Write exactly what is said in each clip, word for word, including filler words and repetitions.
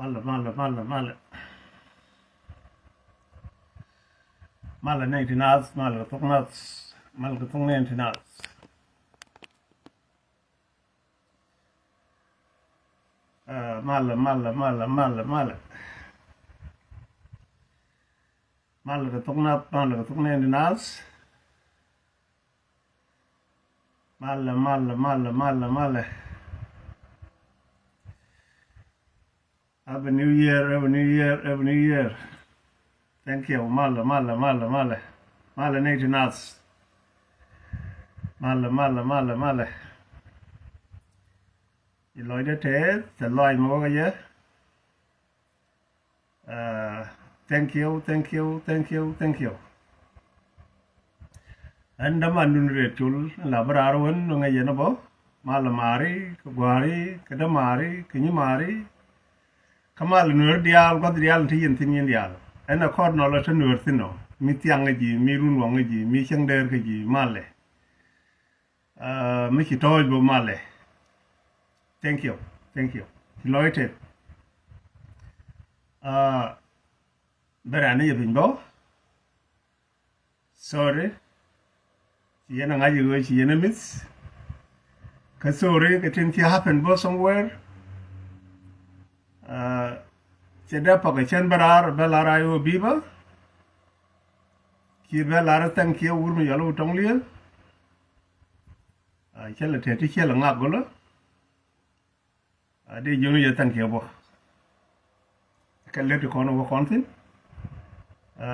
Malɛ, malɛ, malɛ, malɛ. Malɛ nɛy ti naath, malɛ kɛ thok naath, malɛ kɛ thok nɛy ti naath. Ɛ, malɛ, malɛ, malɛ, malɛ, malɛ. Malɛ kɛ thok naath, malɛ kɛ thok nɛy ti naath. Malɛ, malɛ, malɛ, malɛ, malɛ. Happy New Year, Happy New Year, Happy New Year. Thank you. Malɛ, malɛ, malɛ, malɛ. Malɛ nɛy ti naath. Malɛ, malɛ, malɛ, malɛ. Ci lɔcdä tɛth, tɛth lɔc mɔ wä kä jɛ. Ɛ, thank you, thank you, thank you, thank you. Ɛn dämandun Riɛk Col, ɛn la bä raar wän, wä ŋäc yɛn ɛ bä. Malɛ mari, kɛ gua̱a̱ri, kɛ dämari, kɛ nyimaari. Kä malɛ Nuäär diaal, gua̱th diaal, ti yɛn thi̱n yɛn diaal. Ɛn ɛ kɔr nɔ la te Nuäär thi̱n ɔ. Mi thiaŋ kä ji̱, mi run waŋ kä ji̱, mi cäŋ däär kä ji̱, malɛ. Ɛ, mi ci tɔɔc bä malɛ. Thank you, thank you. Ci lɔc tɛth. Ɛ, bɛ raan ni yɛ piny bä. Sorry. Ci yɛn a ŋa̱c i̱ ɣöö ci yɛn a miss. Kä sorry kɛ tin ci happen bä somewhere. Ɛ, cɛ dee pak ɛ cɛn bä raar bɛ lar a i̱ ɣöö bi̱i̱ bä. Ci bɛ lar thank you wur mi yɔl wä tɔŋ li̱eeth. Ɛ, cɛ lɛ tɛt ti cɛ lɛ ŋak gɔlä. Ɛ, dee jiöni jɛ thank you bä. Kɛ lät ti kɔn wä kɔn thi̱n. Ɛ,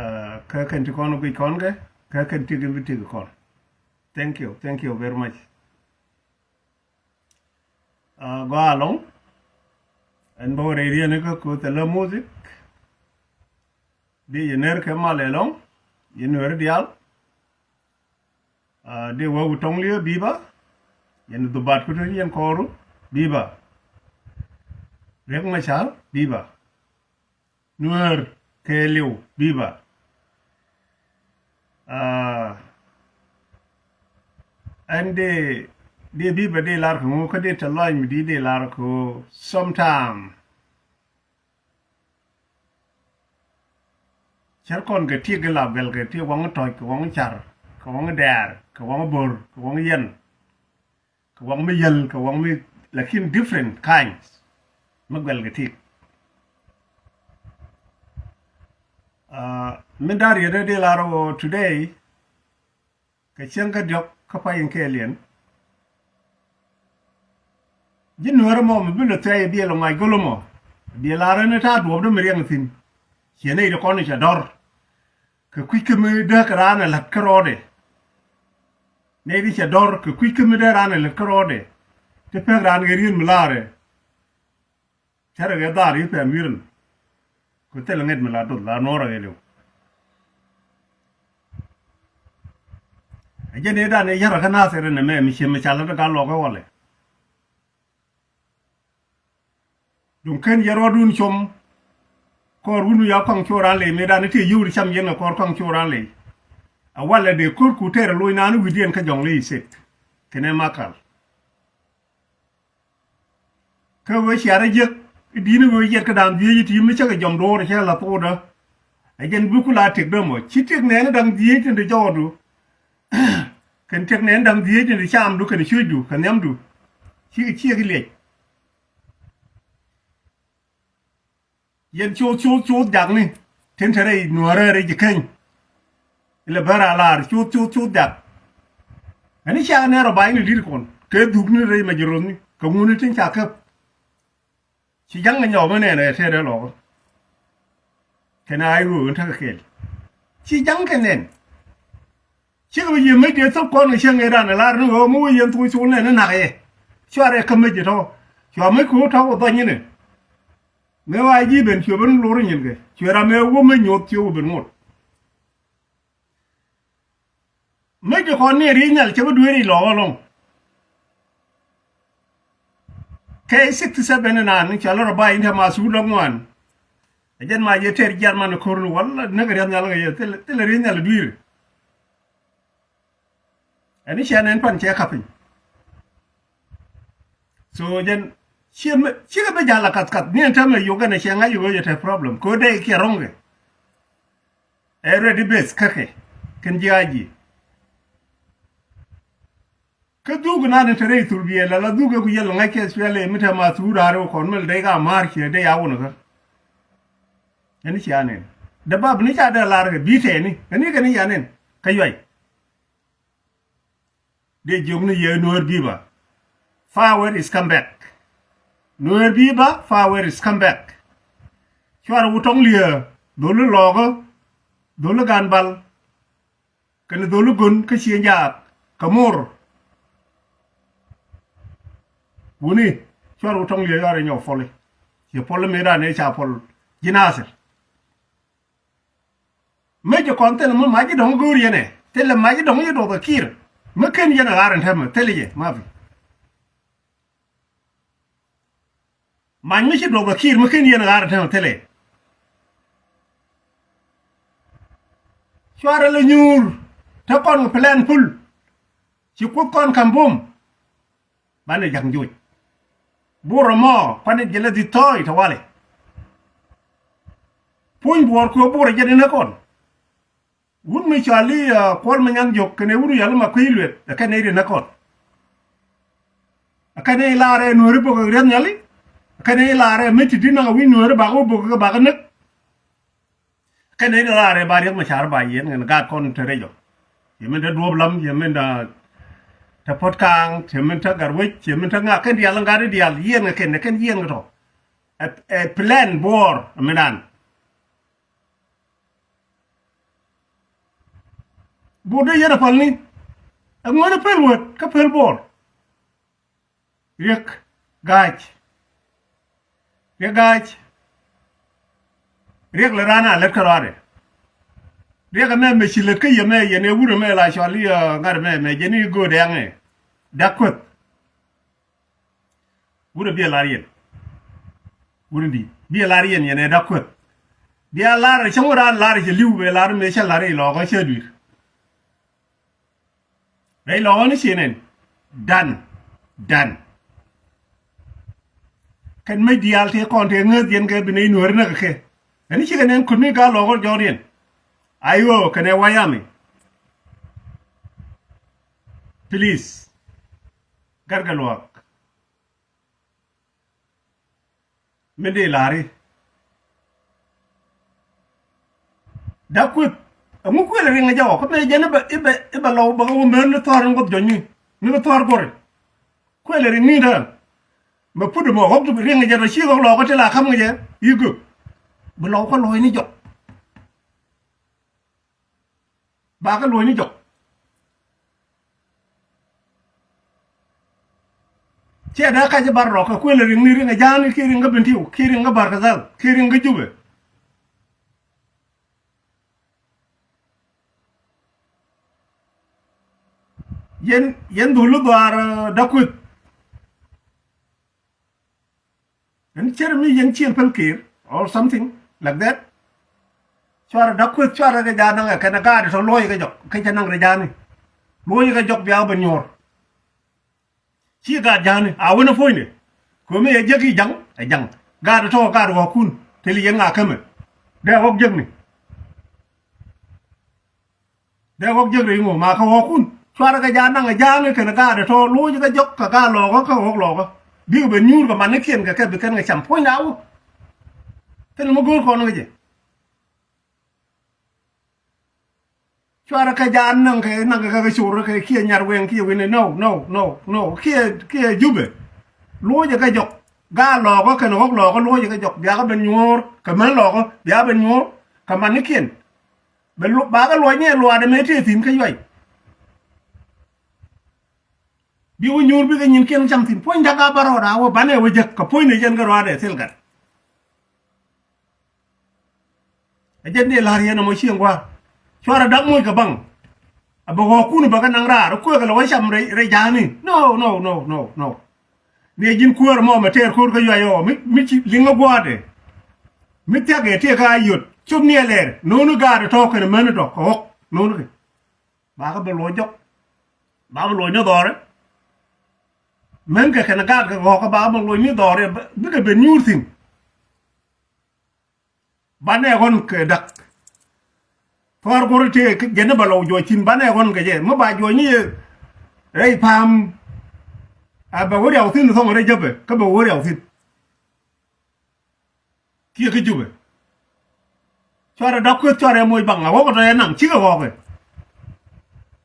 kä kɛn ti kɔn wä guic kɔn kɛ, kä kɛn ti kɛn bi ti kɔn. Thank you, thank you very much. Ɛ, gɔaa ɛlɔ̱ŋ. Ɛn bä wä rɛy riɛn kä koth thilɛ music. Dee yɛ ner kɛ mal ɛlɔ̱ŋ. Yɛ Nuäär diaal. Ɛ, dee wä wä tɔŋ li̱eeth bi̱i̱ bä. Yɛn dhubat kutu yɛn kɔɔru bi̱i̱ bä. Riɛk Macar bi̱i̱ bä. Nuäär kɛɛliw bi̱i̱ bä. Ɛ, ɛn dee, dee bi̱i̱ bä dee lar kɛ ŋu kä dee tɛth lɔc mi di dee lar kɛ ɣöö sometime. Cär kɔn kɛ tiek kɛ la bɛl kɛ tiek waŋ tɔc kɛ waŋ car kɛ waŋ dɛɛr kɛ waŋ bo̱r kɛ waŋ yɛn kɛ waŋ mi yäl kɛ waŋ mi, lakin different kinds mi guɛl kɛ tiek. Ɛ, mi da̱r yɛ dee dee lar ɣöö today. Kɛ cieŋ kä diɔ̱k kä pay in kɛɛliɛn. Ji̱ Nuäärä mɔ mi bi lɔ thia̱a̱c ɛ biɛl ɛ ŋuac go̱l ɛmɔ. Biɛl a rɛn ɛ ta̱a̱ duɔ̱ɔ̱pdä mi riɛŋ thi̱n. Ciɛ nɛy ti kɔn cɛ dɔ̱r. Kɛ kui̱ kä mi dee kɛ raan ɛ la̱t kärɔɔdɛ. Nɛy ti cɛ dɔ̱r kɛ kui̱ kä mi dee raan ɛ la̱t kärɔɔdɛ. Ti pek raan kɛ riet mi la̱rɛ. Cärɛ kɛ dhaar i̱ pɛm wi̱rän. Ku thilɛ ŋet mi la duth la nuɔ̱ɔ̱rä kɛ liw. Ɛ jɛn i̱ dan i̱ yärä kä Nathɛr ɛn ɛmɛ mi ciɛ mi calä ti gal lɔkä walɛ. Duŋ ken yɛ ruɔ̱dun com. Kɔr wun wi̱i̱ a kɔaŋ cu raan ley mëë dan i̱ tëë yio̱w ri cam yɛn kɛ kɔr kɔaŋ cu raan ley. A walɛ dee ko̱r ku tɛɛr ɛ loc naan i̱ wi̱i̱diɛn kä jɔ̱ŋ ley isek. Kɛnɛ makal. Kä ɣöö ciaarä jiäk i̱ di̱i̱ni ɣöö yɛt kä da̱ŋ dhieec i̱ ti̱i̱m ni cä kɛ jɔm do̱r cä la thokdä. Ɛ jɛn bi ku la tëkdä mɔ ci tëk nɛɛni da̱ŋ dhieec tin ti jɔɔdu. Kɛn tëk nɛɛni da̱ŋ dhieec tin ti camdu kɛn cucdu kɛ nhiamdu. Cikɛ ciek i̱ liɛc. Yɛn coth coth coth jakni tin te rɛy nuäärä rɛy ji̱ keny. Ilɛ bär a laar coth coth coth jak. Ɛn i̱ cak nɛɛr ɔ ba̱ny ni di̱t kɔn kɛ dhukni rɛy mɛ ji̱ ro̱thni kɛ ŋuni tin ca käp. Ci ja̱ŋ kɛ nyɔk mi nɛn ɛ tɛɛt ɛ lɔkä. Kɛn a i̱ ɣöö in tekɛ kɛɛl ci ja̱ŋ kɛ nɛn. Cikɛ bi yiëë mec dee thok kɔn kɛ cieŋ ëëdan ɛ lar ni ɣöö mi wä yɛn thok col nɛn ni nak yɛ. Cuarɛ kä mec ɛ tɔ̱ cua mec kɛ ɣöö tɔ̱ wä dhɔny inɛ. Mëë wa ji̱ ben cuɛ ben lor nyin kɛ cuɛ ram mëë wä mec nyoth cuɛ wä ben ŋot. Mec di kɔn ni ri̱i̱nyal cɛ bi dueeri lɔɔk ɛlɔ̱ŋ. Kɛ sixty seven inan cɔal rɔ ba in te ma thuk lɔ ŋuan. Ɛ jɛn ma yɛ tɛr jiat man ko̱r ni wala näk riath nyal kɛ yɛ thilɛ ri̱i̱nyal dui̱r. Ɛn i̱ cɛ nɛn pan cɛ kapiny. So jɛn Ciɛ mi cikɛ bi jal a kath kath ni ɛn täämɛ yuk ɛn ɛ ciɛ ŋa̱c yuk ɛ jɛ te problem kɛ ɣöö dee kiɛ ro̱ŋkɛ. Ɛ ready base käkɛ kɛn ji̱ a ji̱. Kä dhuk nan in te rɛy thurbiɛl ala dhuk ɛ ku yɛl ŋa̱c kɛ S P L A mi te ma thur raar ɛ kɔn mɛl dee ka maar ciɛ dee ya wun kä. Ɛn cia nɛn dee bap ni ca dee lar kɛ bi tɛɛni ɛn ikɛ ni ya nɛn kä yuay. Dee jiök ni yɛ Nuäär biba. Power is come back. Nuäär biba, power is come back. Cuarɛ wut tɔŋ li̱eer, dholi lɔɔkä, dholi gan bal, kɛnɛ dholi gön kä ciëŋ jaak kɛ mor. Wuni cuarɛ wut tɔŋ li̱eer cuarɛ nyɔk puɔli. Ciɛ puɔli mëë dan ëë ca puɔl ji̱ Nathir. Mëë jɛ kɔn thilɛ mi mac ji̱ dɔ̱ŋ go̱o̱r yɛn ɛ thilɛ mac ji̱ dɔ̱ŋ ji̱ duɔth ɛ Kiir. Mi ken yɛn ɛ ɣaar ɛn täämɛ thilɛ jɛ mafi. Mac mi ci duɔth ɛ Kiir mi ken yɛn ɛ ɣaar ɛn täämɛ thilɛ. Cuarɛ lɛ nyuur te kɔn kɛ plan pull. Ci Kuoth kɔn ka̱m bum. Banɛ ja̱ŋ joc. Buɔrɛ mɔ kuanɛ jɛ lɛ dhi̱th tɔ̱ɔ̱c tɛ walɛ. Puny buɔɔr kɛ buɔrɛ jɛ ni näk kɔn. Wut mi cɔal i̱ Kuɔl mi nyan jiök kɛnɛ wut yal ma kui̱ lueth ɛ kɛn nɛy ri näk kɔn. Ɛ kɛn nɛy laarɛ Nuääri bok ɛ rieth nyali. Ɛ kɛn nɛy laarɛ mi ti di̱t naŋ ɛ wi̱c Nuääri bakɛ wä bok kɛ bakɛ näk. Kɛn nɛy ti raar ɛ ba Riɛk Macar ba yieen kɛn gaat kɔn te rɛc ɔ. Ciɛ min te Duɔ̱ɔ̱p Lam, ciɛ min te Puɔ̱t Ka̱a̱ŋ, ciɛ min te Gatwec, ciɛ min te ŋa kɛn diaal in gaat in diaal yieen kɛ kɛn kɛn yieen kɛ tɔ. Ɛ, ɛ plan buɔɔr ɛ mindan. Buɔɔr dee yɛn ɛ päl ni. Ɛ ŋuäni päl wät kä päl buɔɔr. Riɛk ga̱a̱c. Riɛk ga̱a̱c. Riɛk lɛ raan a lät kä rɔadɛ. Riɛk ɛmɛ mɛ ci lät kä yɛ mɛ yɛn ɛ wurɛ mɛ la cɔal i̱ ŋa̱t mɛ mɛ jɛn i̱ go̱o̱dɛ aŋɛ. Dak kueth. Wurɛ biɛ lar yɛn. Wurɛ di biɛ lar yɛn yɛn ɛ dak kueth. Bia lar cäŋ wä raan lar cɛ li̱w bɛ lar mɛ cä lar i̱ lɔɔkä cä dui̱r. Rɛy lɔɔni ci nɛn dan dan. Kɛn mec diaal tëë kɔn tëë ŋääth yɛn kɛ bi nɛy Nuääri näk kɛ kɛ. Ɛn cikɛ nɛn kut ni gaa lɔɔk ɔ jɔɔr yɛn. Ayoo kɛnɛ wayami. Please. Gat kɛ luaak. Min dee la̱ri. Dak kueth. Ɛŋu kuël riŋ ɛ jɔk kä mɛ jɛn ibɛ ibɛ ibɛ lɔw bä kä wä män ni thɔɔr in guɔth jɔnyni ni bi thɔɔr go̱ri. Kuël riŋ ni dä. Mɛ put mɔ ɣɔk riŋ ɛ jɛ tɔ ci ɣɔk lɔw kä ti la ka̱m ŋɛ jɛ yi gök. Bi lɔw kä lɔc ni jɔk. Bakä luɔ̱ny ni jɔk. Ciɛ dee kac i̱ bar rɔk kɛ kuël riŋ ni riŋ ɛ ja̱a̱ni kiɛ riŋ kä Bentiu kiɛ riŋ kä Barkadhal kiɛ riŋ kä Jubɛ. Yɛn yɛn dhul i̱ dhuaar dak kueth. Ɛn cär mi yɛn cieŋ päl kër or something like that. Cuarɛ dak kueth cuarɛ kɛ ja̱a̱n naŋɛ kɛnɛ gaat tɔ luɔ̱c kɛ jɔk kɛ cɛ naŋ rɛ ja̱a̱ni. Luɔ̱c kɛ jɔk bia ben nyuɔ̱ɔ̱r. Ci gaat ja̱a̱ni a wen a puɔ̱nyni. Kömi ɛ jek i̱ ja̱ŋ ɛ ja̱ŋ. Gaat tɔ gaat ɣɔ̱kun tëli yɛn ŋa kämɛ. Dee ɣɔ̱k jekni. Dee ɣɔ̱k jiäk rɛy ŋu ma kä ɣɔ̱kun cuarɛ kɛ ja̱a̱n naŋ ɛ ja̱a̱ŋ kɛn gaatdɛ tɔ̱ lo̱c kɛ jɔk kɛ gaat lɔɔkä kä ɣɔ̱k lɔɔkä. Bikɛ ben nyuur kɛ manikiɛn kɛ kɛ bi kɛn kɛ cam puɔ̱nyda wä. Thilɛ mi go̱o̱r kɔn kɛ jɛ. Cuarɛ kɛ ja̱a̱n naŋ kɛ naŋ kɛ kɛ cor kɛ kiɛ nyar wɛŋ kiɛ wi̱ni no no no no kiɛ kiɛ Jubɛ. Lo̱cɛ kɛ jɔk gaat lɔɔkä kɛn ɣɔ̱k lɔɔkä lo̱cɛ kɛ jɔk biakä ben nyuur kɛ män lɔɔkä biakä ben nyuur kɛ manikiɛn. Bɛ lu bakä luɔc ni ɛ luaadɛ mëë tëë thi̱n kä yuay. Bi wä nyuur bikɛ nyinkiɛn cam thi̱n puɔ̱ny da̱k a bä rɔɔd a wä banɛ wä jek kɛ puɔ̱ny ni jɛn kɛ ruaadɛ thil gat. Ɛ jɛn dee la̱r yɛn ɛmɔ cieŋ gua̱a̱r cuarɛ da̱k moc kɛ baŋ. A bɛ ɣɔɔkun bɛ kɛ naŋ raar kueek lɛ wä cam rɛy rɛy ja̱a̱ni no no no no no. Ni ɛ ji̱n kuäär ɛmɔ mɛ tɛɛr ko̱r kä yuay ɔ mi mi ci liŋä gua̱a̱dɛ. Mi thiak ɛ tëë kä a yot cop ni ɛ lɛɛr no̱o̱ni gaatdɛ tɔ̱ kɛn män dɔ̱k kɛ ɣɔ̱k no̱o̱ni kɛ. Bakä bɛ luɔ̱c jɔk. Bakä bɛ luɔ̱c ni dhɔrɛ. Mɛn kɛ kɛn gaat kɛ ɣɔ̱ɔ̱k kɛ ba mɔ loc ni dhɔr yɛ bikɛ ben nyuur thi̱n. Banɛ ɣɔn kɛ dak. Thuaar go̱r tëë jɛn ni ba lɔw juɔc thi̱n banɛ ɣɔn kɛ jɛ mi ba juɔc ni yɛ. Rɛy pa̱a̱m. A bɛ wä riaw thi̱n thɔŋ rɛy jäpɛ kä bɛ wä riaw thi̱n. Kiɛ kä Jubɛ. Cuarɛ dɔ̱k kueth cuarɛ moc baŋ a ɣɔ̱kɛ tɔ̱ yɛ naŋ cikɛ ɣɔ̱kɛ.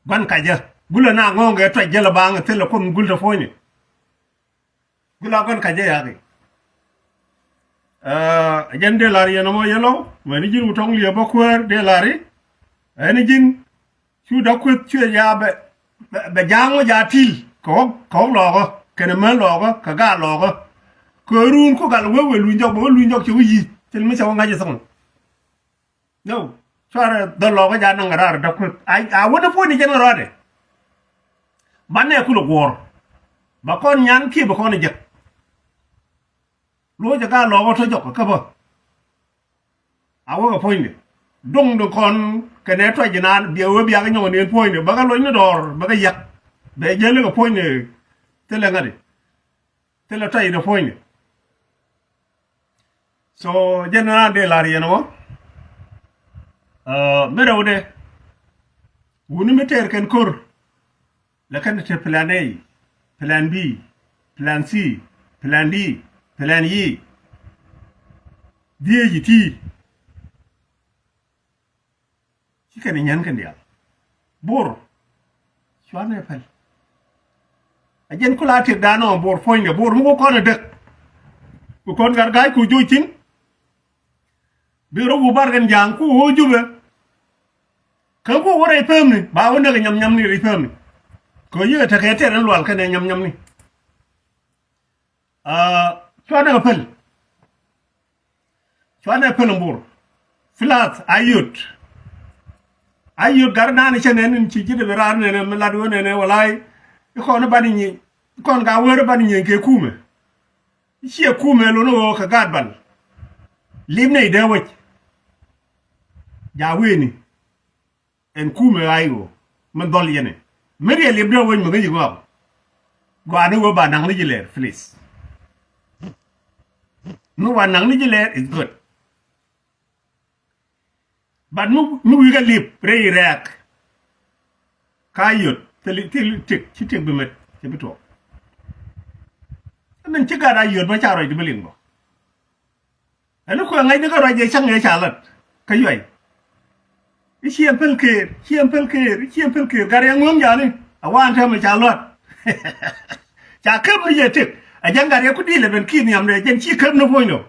Gua̱n kacä gulɛ na ŋɔ̱ɔ̱ŋ kɛ tuac jälɛ baŋ thilɛ kuoth gul te puɔ̱nyni. Gula gua̱n kacä ya̱ki. Ɛ jɛn dee lar yɛn ɔmɔ yɛn lɔw mɛni ji̱n wutɔŋ liɛ bä kuäär dee lari. Ɛni ji̱n Cu dɔ̱k kueth cuɛ ja bɛ bɛ ja̱a̱ŋ wä ja ti̱l kɛ ɣɔ̱k kɛ ɣɔ̱k lɔɔkä kɛnɛ män lɔɔkä kɛ gaat lɔɔkä. Kɛ ruun ku gal wee wee luny jɔk bɛ wä luny jɔk cɛ wä yi̱ thil mi cɛ wä ŋa̱c ɛ thoŋ. No. Cuarɛ dhɔl lɔɔkä ja naŋ kɛ raar dɔ̱k kueth a wä ni puɔ̱ny ni jɛn kɛ rɔɔdɛ. Banɛ kulɛ guɔ̱ɔ̱r. Ba kɔn nyan kiɛ bɛ kɔn ɛ jek. Luɔcɛ gaat lɔɔkä tɔ jɔk kä bä. A wä kɛ puɔ̱nydɛ duŋdɛ kɔn kɛnɛ tuac ji̱ naan biɛ wee biakä nyɔŋ niɛn puɔ̱nydɛ bäkɛ luɔ̱ny ni dɔɔr bäkɛ yak. Bɛ jälɛ kɛ puɔ̱nydɛ. Thilɛ ŋa̱ti. Thilɛ tuac inɛ puɔ̱nydɛ. So jɛn naan dee lar yɛn wä. Mi rɛwdɛ wuni mi tɛɛr kɛn ko̱r. Lɛ kɛn te plan A, plan B, plan C, plan D, plan E. Dhiec iti. Ci kɛn inyän kɛn diaal. Bor. Cuanɛ päl. A jɛn kula tiek dan ɔ bor puɔ̱nydɛ bor mi wä kɔn a däk. Ku kɔn gat ga̱a̱c ku joc thi̱n. Bi rɔ wä bar kɛn ja̱a̱ŋ ku wä Jubɛ. Kä ku wä rɛy pemni ba wä näk nyam nyamni rɛy pemni. Kɛ yikɛ tekɛ tɛr in lual kɛnɛ nyam nyamni. Cuanɛ kɛ päl. Cuanɛ päl in bor. Filath a yot. A yot gar naan cɛ nɛn in ci ji̱ dee bi raar nɛnɛ mi lat wä nɛnɛ walay. Ikɔn ban inyi ikɔn ka wär ban inyi kɛ kumɛ. Ciɛ kumɛ lon ɣöö kɛ gaat bal. Lip nɛy dee wec. Ja weni. Ɛn kumɛ ɣa̱c ɣöö mi dhɔl yɛnɛ mi riɛl lip dee wec mi ŋäc iŋɔak. Gɔaani ɣöö ba naŋni ji̱ lɛɛr please. Mi wa naŋni ji̱ lɛɛr is good. But mi mi wi̱i̱ kɛ lip rɛy rɛɛk. Ka yot thil thil tik ci tik bi met ci bi tuɔɔk. Ɛmɛn ci gat a yot bä ca ruac di bi liŋ bä. Ɛn kuɛ ŋäcni kä ruac jɛ cäŋ yɛ ca lat kä yuay. I̱ ciɛ päl keer ciɛ päl keer i̱ ciɛ päl keer gat yɛ ŋuäŋ jani. A waan tɛmɛ ca luat. Ca käp mi yɛ tik a jɛn gat yɛ ku di̱i̱l ɛ ben ki̱i̱n nhiam dɛ jɛn ci käp ni puɔ̱ny dɔ.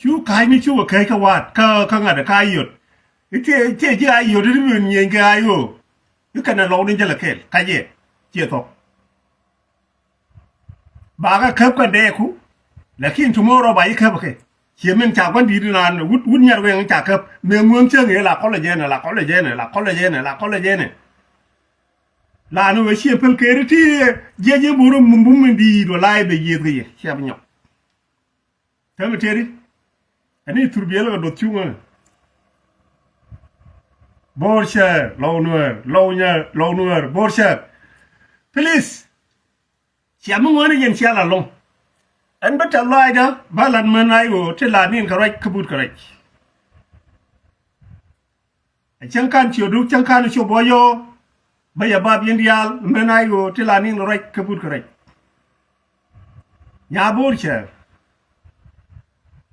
Cu ka̱cni cu kɛ kɛc kä wa̱a̱t kä kä ŋa̱t kä ayot. I̱ tiee tiee ji̱ ayot i̱ ti bi nyieny kɛ ayo. I̱ kɛnɛ lɔwni jälɛ kɛɛl kac yɛ ciɛ thɔk. Bakɛ käp kɛn dɛɛku. Lakin tomorrow ba ji̱ käp kɛ ciɛ min ca gua̱n di̱i̱t naan wut wut nyar wɛŋ ca käp mëë ŋueŋ cäŋ i̱ la kɔlɛ jɛnɛ la kɔlɛ jɛnɛ la kɔlɛ jɛnɛ la kɔlɛ jɛnɛ. Laani wee ciɛ päl keri ti jiɛc i̱ buru mumbum in di̱i̱t wä la̱a̱c bɛ yiëëth kɛ yɛ ciɛ bi nyɔk. Täämɛ tëëri ɛn i̱ thurbiɛl kɛ duɔth cuŋä. Bo̱o̱r cäär lɔw nuäär lɔw nyäär lɔw nuäär bo̱o̱r cäär. Please. Cia mi ŋuäär ni yɛn cia la lo̱ŋ. Ɛn bä tɛth lɔaacdä ba lat män a i̱ ɣöö ti la ni̱n kɛ ruac kä but kɛ ruac. Ɛ cäŋ ka̱n ciötdu cäŋ ka̱n cop wä yɔɔ. Bä yɛ bap yɛn diaal mɛn a i̱ ɣöö ti la ni̱n ruac kä but kä ruac. Nyaa bo̱o̱r cɛɛr.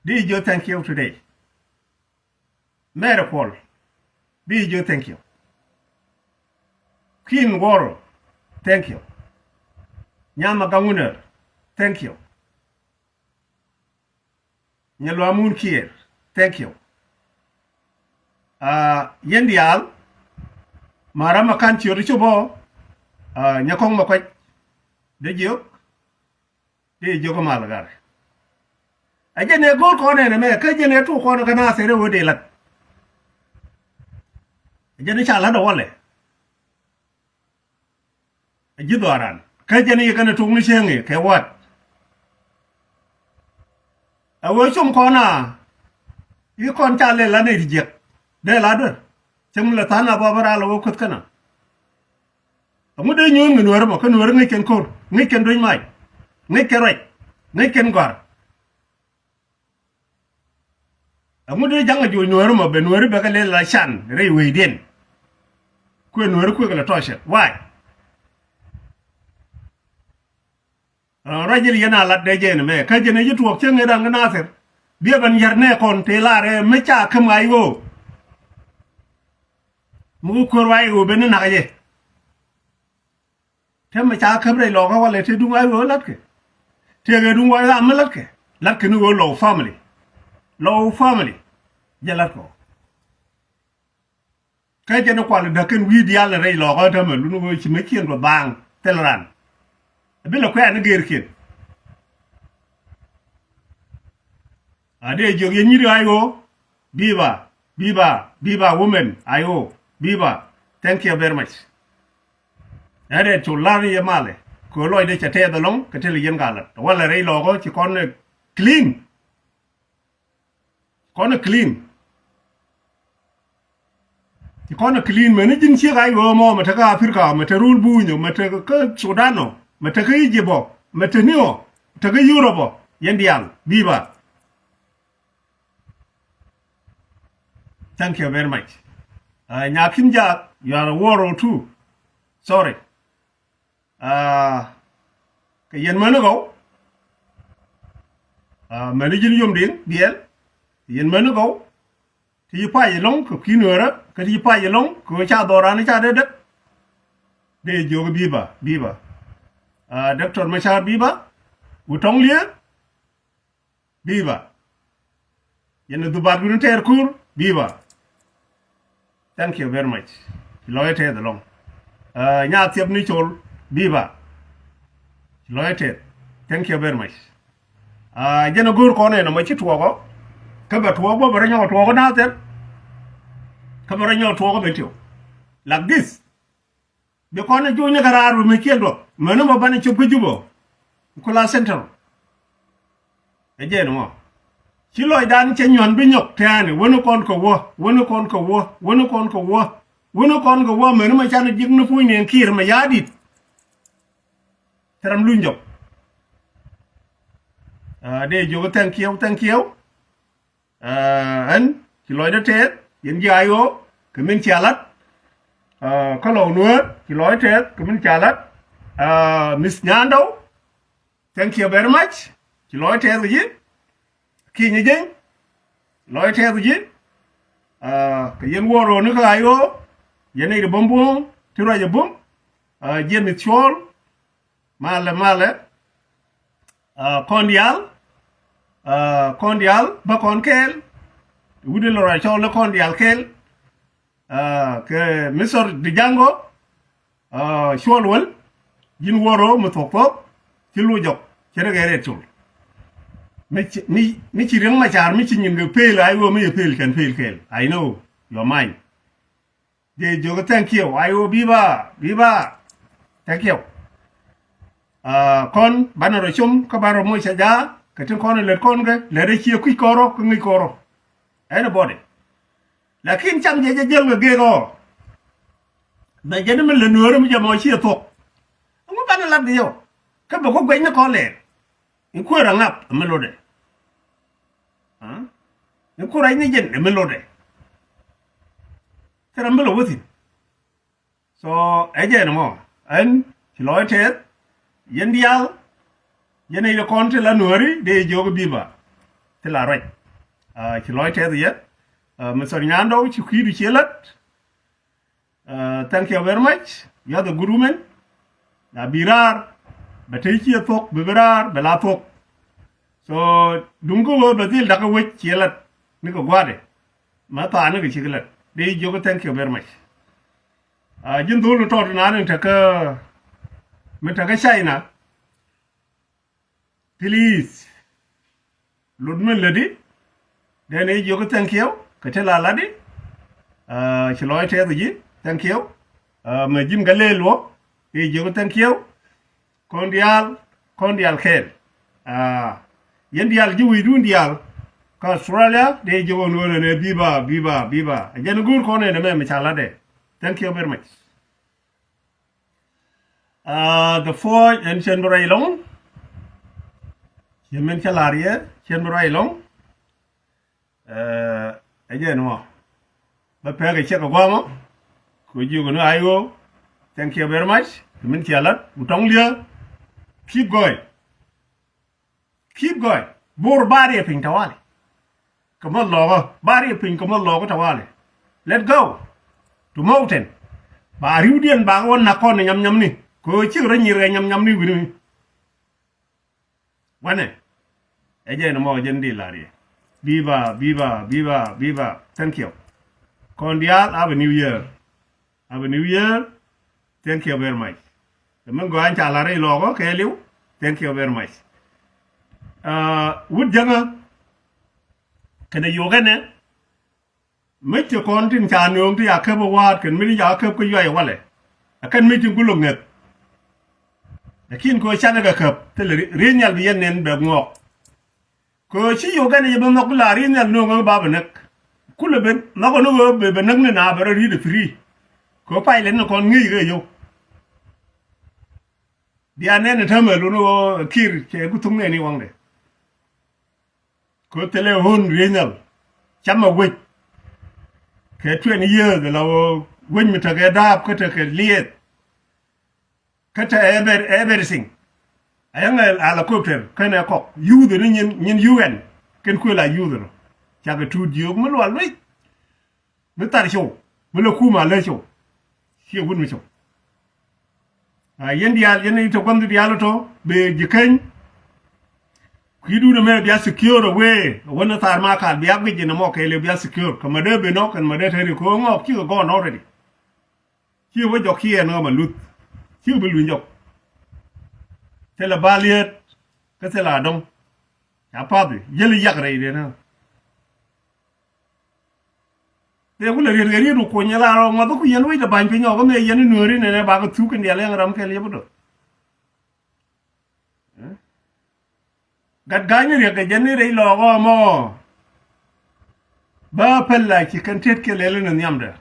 Di jiö thank you today. Mɛɛrɛ kuɔl. Di jiö thank you. Kin Wuɔr thank you. Nyama gaŋ wunäär thank you. Nyɛ luamun kiɛɛr thank you. Yɛn diaal. Ma ram a ka̱n ciöt cop ɔ. Nyɛ kɔŋ ma kuac. Dee jiök. Dee jiök mal gar. Ɛ jɛn ɛ go̱o̱r kɔn ɛn ɛmɛ kä jɛn ɛ tuk kɔn kä na thɛrɛ wee dee lat. Ɛ jɛn ɛ ca lat ɛ walɛ. Ɛ ji̱ dhɔaran kä jɛn i̱ kɛn ɛ tok ni cieŋ i̱ kɛ wat. Ɛ wee com kɔn a i̱ kɔn ca lɛ la nɛy ti jiɛk dee la duer. Cäŋ mi lɛ tha̱a̱n a bɔbä raal ɛ wee kueth kɛn a. Ɛŋu dee nyuɔ̱ɔ̱n ŋä Nuäärä mɔ, kä Nuäärä ŋäc kɛn ko̱r, ŋäc kɛn duec mac, ŋäc kɛn ruac, ŋäc kɛn gɔ̱a̱r. Ɛŋu dee ja̱ŋ a juɔc Nuäärä mɔ, bɛ Nuäärä bɛ kɛ lɛl la can rɛy wecdiɛn. Kuɛ Nuäärä kuɛ kɛ la tɔcɛ. Why? Ruac jil yɛn a lat dee jɛn mɛ kä jɛn ji̱ tuɔɔk cieŋ ëë dan kä Nathir. Biɛ ben yɛr nɛ kɔn tëë lar ɛ mi ca käm a i̱ ɣöö mi ku kuäär wa i̱ ɣöö ben ni nak jɛ. Te mi ca käm rɛy lɔkä walɛ te duŋ a i̱ ɣöö latkɛ. Tëëkɛ duŋ wa i̱ ɣöö mi latkɛ. Latkɛ ni ɣöö lɔw family. Lɔw family. Jɛ latkɛ ɣöö. Kä jɛn kual däk kɛn wi̱i̱ diaal rɛy lɔkä tämɛ lun ɣöö ci mi ciɛn duɔth baaŋ thil ran. Bi lɛ kuɛ̈ɛ̈n i̱ gërkiɛn. A dee jiök yɛn nyiri I O. Biba, biba, biba women I O. Biba. Thank you very much. Ɛ dee cu lar yɛ malɛ kɛ lɔcdɛ cɛ tɛth ɛlɔ̱ŋ kɛ tël yɛn ka lat walɛ rɛy lɔkä ci kɔn clean. Kɔn clean. Ci kɔn clean mɛni ji̱n ciek a i̱ ɣöö mɔ mɛ te kä Africa mɛ te rul buny ɔ mɛ te kä Sudan ɔ mɛ te kä Egypt ɔ mɛ te ni ɔ te kä Europe ɔ yɛn diaal biba. Thank you very much. Uh, Nyakim Jaak, you are a war or two. Sorry. Aa, kɛ yɛn mäni gɔw. Aa, mäni ji̱n yom diŋ biɛl. Yɛn mäni gɔw. Ti ci pay ɛlɔ̱ŋ kɛ kui̱ Nuäärä kä ti ci pay ɛlɔ̱ŋ kɛ ɣöö ca dhɔran ca dee däk. Dee jiök biba, biba. Aa, Doctor Machar biba. Wut tɔŋ liee. Biba. Yɛn dhubat wi̱n tɛɛr kur. Biba. Thank you very much. Ci lɔcä tɛth ɛlɔ̱ŋ. Aa, nya thiɛp ni col. Biba. Ci lɔcä tɛth. Thank you very much. Aa, jɛn a go̱o̱r kɔn ɛn ɛmɔ ci tuɔɔkɔ. Kä bɛ tuɔɔk bä bɛ rɔ nyɔk tuɔɔkɔ na thɛp. Kä bɛ rɔ nyɔk tuɔɔkɔ bɛ tiw. Like this. Bi kɔn ɛ juucni kɛ raar wi̱i̱ mi ciɛ duɔth mäni mɔ banɛ cop kä Jubɔ. Kula Central. Ɛ jɛn mɔ ci lɔcdan cɛ nyuan bi nyɔk tɛ̈ɛ̈ni wäni kɔn kɛ wä wäni kɔn kɛ wä wäni kɔn kɛ wä wäni kɔn kɛ wä mäni mɔ canɛ ji̱k ni puɔ̱nyni ɛn Kiir mɛ ya̱a̱ di̱t. Thɛrɛm luny jɔk. Aa, dee jiök thank you, thank you. Aa, ɛn ci lɔcdä tɛth yɛn ji̱ I O kɛ min cia lat. Aa, kä lɔw Nuäär ci lɔcdä tɛth kɛ min cia lat. Aa, Miss Nyandɔw, thank you very much. Ci lɔcdä tɛth kɛ ji̱. Kinyɛ ji̱ lɔcdä tɛth kɛ ji̱. Aa, kɛ yɛn wuɔr ro̱o̱ni kä I O yɛn nɛy ti bum buɔ̱m ti ruac ɛ bum. Aa, James Cuɔl. Malɛ malɛ. Aa, kɔn diaal. Aa, kɔn diaal bä kɔn kɛɛl. Wut in lɔ ruac cɔl ni kɔn diaal kɛɛl. Aa, kɛ Mister Dijango. Aa, Cuɔl Wäl. Ji̱n wuɔr ro̱o̱ mi thuɔ̱k thuɔ̱k. Ci luc jɔk cɛ rɛ kɛ rɛt col. Mi ci, mi, mi ci Riɛk Macar mi ci nyin kɛ pel, I O mi yɛ pel, cɛn pel kɛɛl. I know your mind. Dee jiök thank you. I O biba, biba. Thank you. Aa, kɔn banɛ rɔ com kä banɛ rɔ moc ca jaak kɛ tin kɔn lät kɔn kɛ lät rɛ ciɛ kui̱c kɔn rɔ kä ŋi̱c kɔn rɔ. Anybody. Lakin cam jɛ jɛ jiɛl kɛ gek ɔ. Bɛ jɛ ni mi lät Nuäärä mi jɛ mɔ ciɛ thuɔ̱k. Ɛŋu banɛ lat kɛ yɔ kä bɛ ku guɛcni kɔn lɛɛr. In kuäär aŋap ɛ mi lotdɛ. Aa? In kuäär rɛc ni jɛn ɛ mi lotdɛ. Thil ram mi lɔ wä thi̱n. So ɛ jɛn ɛmɔ ɛn ci lɔc tɛth. Yɛn diaal yɛn nɛy ti kɔn ti la Nuääri dee jiök biba. Ti la ruac. Aa, ci lɔc tɛth yɛn. Aa, Mister Nyandɔw ci kui̱du ciɛ lät. Aa, thank you very much. You are the good woman. Na bi raar bɛ te ciɛ thuɔ̱k bi bi raar bɛ la thuɔ̱k. So duŋ kä ɣöö bɛ dhil dakä wec ciɛ lät ni kɛ gua̱a̱dɛ. Ma thaani kɛ cikɛ lät dee jiök thank you very much. Aa, ji̱n dhol ni tɔt naan in tekä mi tekä China. Please. Lot min lätdi. Dee ni jiök thank you kɛ ti la latdi. Aa, ci lɔc tɛth ji̱ thank you. Aa, mɛ ji̱n kä lëël wä dee jiök thank you. Kɔn diaal, kɔn diaal kɛɛl. Aa, yɛn diaal ji̱ wi̱i̱dun diaal kä Australia dee jiök ɣän ɣän ɛ biba, biba, biba. Ɛ jɛn go̱o̱r kɔn ɛn ɛmɛ mi ca latdɛ. Thank you very much. Uh, the four, ɛn cɛn bi ruac ɛlɔ̱ŋ. Cɛ min cä la̱r yɛ, cɛn bi ruac ɛlɔ̱ŋ. Uh, ɛ jɛn mɔ. Bä pɛk ɛ cɛk ɛ guamɔ. Kɛ jiök ni ayo. Thank you very much. Kɛ min cia lat. Ku tɔŋ liɛ. Keep going. Keep going. Bor ba riɛ piny tawali. Kɛ mɔ lɔɔkä ba riɛ piny kɛ mɔ lɔɔkä tawali. Let go. To mountain. Ba riwdiɛn ba wä nak kɔn nyam nyam ni. Kɛ cik rɔ nyir kɛ nyam nyam ni wi̱ni. Wanɛ. Ɛ jɛ ni mɔ jɛn di la riɛ. Biba, biba, biba, biba. Thank you. Kɔn diaal, Happy New Year. Happy New Year. Thank you very much. Kɛ min gɔaa in ca la̱r i̱ lɔɔkɔ kɛ liw. Thank you very much. Uh, wut jäŋä kɛnɛ yokɛnɛ. Mëc ti kɔn tin ca nööŋ ti ca käp ɛ wa̱a̱t kɛn mi ti ca käp kä yuay ɛ walɛ. Ɛ kɛn mëc ti gul ɛ ŋäth. Lakin kɛ ɣöö canɛ kɛ käp thilɛ ri-, ri̱i̱c nhial bi yɛn nɛn bɛ ŋɔɔk. Kɛ ɣöö ci yokɛnɛ jɛ bi nhɔk la ri̱i̱c nhial nööŋ ɛ ba bɛ näk. Kulɛ ben nhɔk ɛ ni ɣöö bɛ bɛ näk ni na bɛ rɔ ri̱i̱t ɛ free. Kɛ ɣöö pay lɛ ni kɔn ŋi̱i̱c kɛ yio̱w. Bia nɛn ɛ täämɛ lun ɣöö Kiir cɛ ku thuk nɛn i̱ waŋdɛ. Kɛ ɣöö thilɛ ɣöö ri̱i̱c nhial. Camɛ wec. Kɛ twenty years la ɣöö wec mi tekɛ da̱a̱p kä tekɛ liɛth. Kä te every-, everything. Ayäŋ ɛ helicopter kɛnɛ kɔk. Youth ni nyin, nyin U N. Kɛn kuël a youth ni. Cakɛ tuut jiök mi lual wec. Mi thar cɔw. Mi lɛ kum a lɛ cɔw. Ciɛ wut mi cɔw. A yɛn diaal, yɛn i̱ te gua̱n diaal tɔ, bɛ ji̱ keny. Kui̱dun ɛmɛ bia secure away. Wän ni thar ma kal bia guic in ɛmɔ kɛɛliw bia secure. Kɛ ma dee ben ɔ, kɛn ma dee te ri ko̱o̱ŋ ɔ, cikɛ gɔɔn already. Ci wä jɔk ci ɛn ɣä ma luth. Ci bi luny jɔk. Thilɛ bal yet. Kä thilɛ adɔŋ. Ca pathi. Jäli yak rɛy den ɣä. Thilɛ kulɛ riet kɛ riet wä kuny la rɔ ŋɔth ku yɛn wec dɛ ba̱ny piny ɔ kä mëë yɛn nuääri nɛnɛ bakɛ thuk kɛn dial yɛn ram kɛl yɛ bi dɔth. Gat ga̱a̱c ni riɛk kɛ jɛn ni rɛy lɔɔk ɔ mɔ. Bä päl la ci kɛn tet kɛ lɛl ni nhiamdɛ.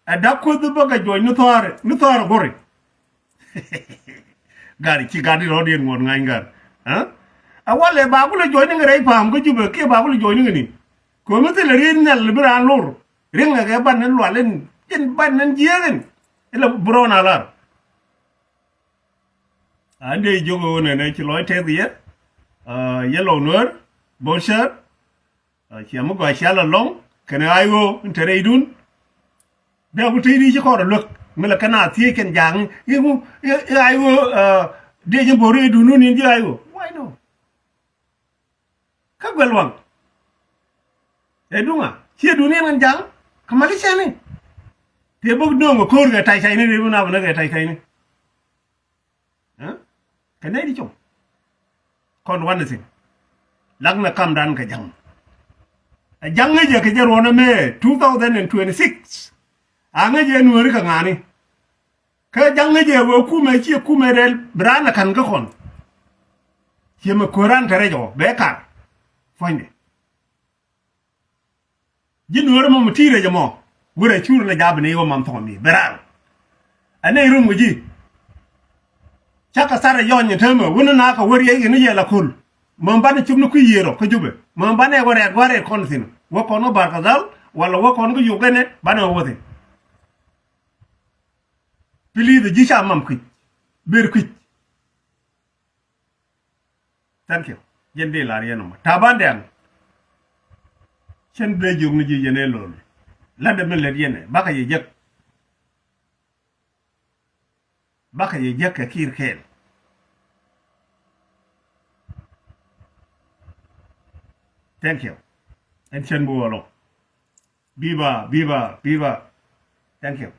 Ɛ dak kuoth bä kɛ juɔc ni thɔɔri, ni thɔɔri go̱ri. Gari ci gari rɔɔdiɛn ŋuɔ̱t ŋa̱ny gari. Ɛ walɛ ba kulɛ juɔc ni ŋɛ rɛy pa̱a̱m kä Jubɛ kiɛ ba kulɛ juɔc ni ŋɛ ni. Ko̱mi thilɛ riet nhial bi raan lor. Riŋ ɛ kɛ ban ni lual in, in ban ni jiääk in. Ilɛ bi rɔɔn a lar. A ndee jiök ɣöö nɛnɛ ci lɔc tɛth yɛ, a, yɛ lɔw nuäär, bo̱r cär, a, ciɛ mi gɔaa cial alɔŋ, kɛnɛ ay ɣöö in te rɛydun. Dee ku tëëdi ci kɔr a luäk, mi lɛ kɛn a thiec kɛn ja̱a̱ŋ, i̱ ŋu, i̱, i̱ ay ɣöö, a, dee ji̱ bo̱r rɛydun wun in ji̱ ay ɣöö. Why no? Kä guɛl waŋ. Ɛ duŋa, ciɛ duŋ in ɣän ja̱a̱ŋ, kä mali cɛni. Tëë bäk nööŋ ɛ ko̱r kɛ tac tac ni, tëë bäk nap ɛ näk kɛ tac tac ni. Ɛ? Kɛ nɛy di com. Kɔn wanɛ thi̱n. Lak nɛ kamdan kɛ ja̱ŋ. Ɛ ja̱ŋ ŋäcɛ kɛ jɛ ruɔ̱n ɛmɛ two thousand and twenty-six. A ŋäcɛ nuääri kɛ ŋa̱a̱ni. Kä ja̱ŋ ŋäcɛ wee kumɛ ciɛ kumɛ rɛl bi raan ɛ ka̱n kä kɔn. Ciɛ mɛ kuääran te rɛc ɔ bɛ kar. Puɔ̱nydɛ. Ji̱ nuäärä mɔ mi ti̱i̱ rɛc ɛmɔ. Wurɛ cur lɛ ja̱a̱p ni iwä mam thɔŋ mi bɛ raar. Ɛ nɛy rum kɛ ji̱. Cakɛ thar ɛ yɔny ɛ täämɛ wänä na kɛ wä riɛc kɛ ni yɛ la ko̱l. Mɛ banɛ cop ni kui̱ yiëër ɔ kä Jubɛ. Mɛ banɛ wä rɛɛt gua̱a̱r rɛɛt kɔn thi̱n. Wä kɔn kä Barkadhal wala wä kɔn kä Yugɛnɛ banɛ wä wä thi̱n. Please ji̱ ca mam kui̱c. Ber kui̱c. Thank you. Jɛn dee lar yɛn ɔmɔ. Taban Dɛŋ. Cɛn dee jiök ni ji̱ yɛn ɛ lo̱l. La̱tdɛ min lät yɛn ɛ. Bakɛ yɛ jek. Bakɛ yɛ jek kɛ Kiir kɛɛl. Thank you. Ɛn cɛn bi wä lɔ. Biba, biba, biba. Thank you.